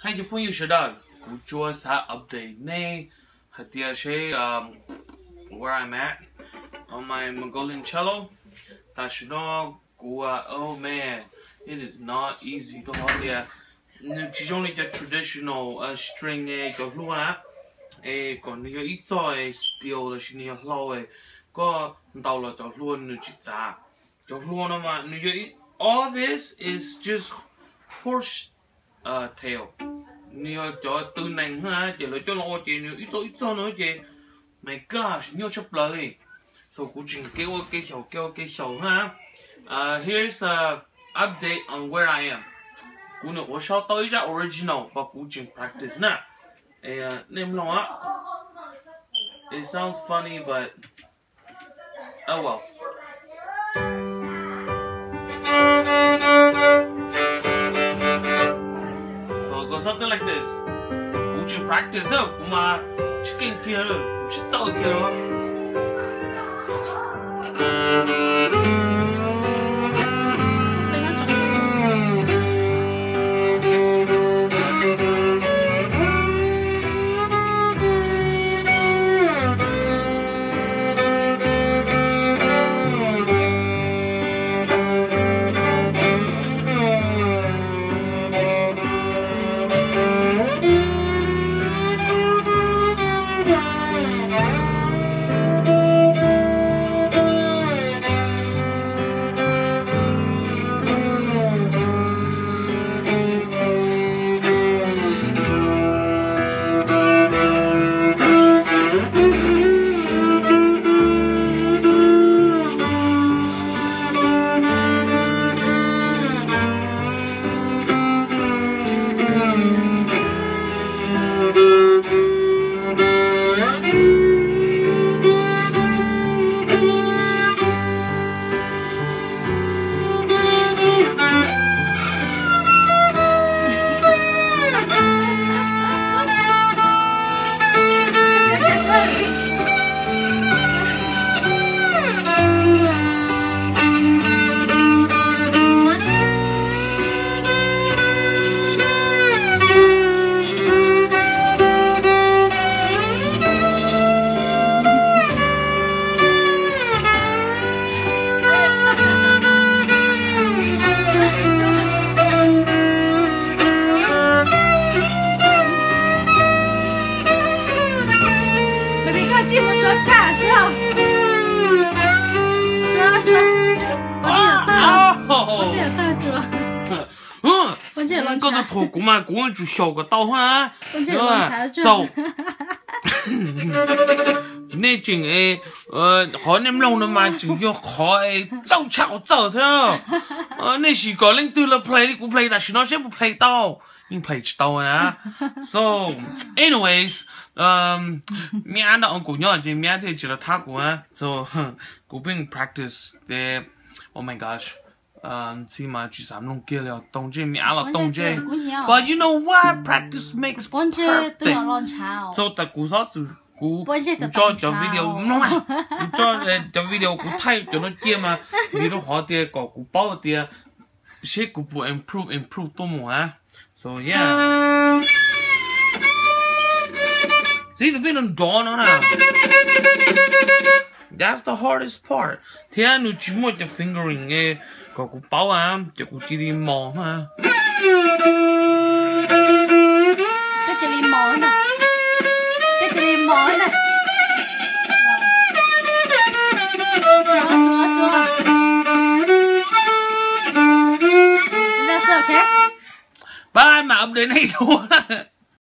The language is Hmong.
Hais cov phooj ywg sawv daws, kuv tsuas xav update nej hais tias seb, um, where I'm at on my Mongolian cello. Tam sim no kuv, uh, oh man, it is not easy rau qhov tias nws tsis zoo li cov traditional, uh, string es cov hlua na. Es kom nws yog ib txoj steel los sis nws yog hlau es koj ntaus los cov hlua nws tsis txav. Cov hlua no mas nws yog ib, all this is just horse, uh, tail. Nws yog cov tw nees na, ces lawv coj los ua ces nws ib txoj ib txoj no ces, my gosh, nyuaj tshaj plaws li. So kuv tseem kev ua kev xyaum kev ua kev xyaum na. Uh, here's a update on where I am. Kuv nyuam qhuav sau tau ib zaj original uas kuv tseem practice na. Eh, nej mloog, it sounds funny, but oh well. So it goes something like this. Kuv tsis practice, kuv mas tsis keej kiag, kuv tsis txawj kiag. Koj tau thuam kuv mas kuv tsum xyaum kom tau ha. So nej tseem, qhov nej mloog no mas tseem yog qhov txaus tshaj qhov txawj thiab. Nej sim kom leej twg los play li kuv play tam sim no seb puas play tau. Yeej play tsis tau na. So anyways, me ab nrog kuv nyob ces me ab thiaj tsis los thab kuv na. So kuv pheej practice ces, oh my gosh, ntxhi mas tsis xav mloog kiag li os, toog ntsej, me ab los toog ntsej. But you know what? Practice makes perfect. So tas kuv xov xwm kuv, kuv tso cov video, kuv tso cov video kuv thaij cov no cia mas vim rau qhov tias kom kuv paub tias seb kuv puas improve, improve tuaj mus na. So yeah. Txiv tus pib no nrov no na. That's the hardest part. Thiab nws tsis muaj cov fingering kom kuv paub a, ces kuv cia li mos na. Koj cia li mos na. Koj cia li mos na. Bye, mam update nej dua.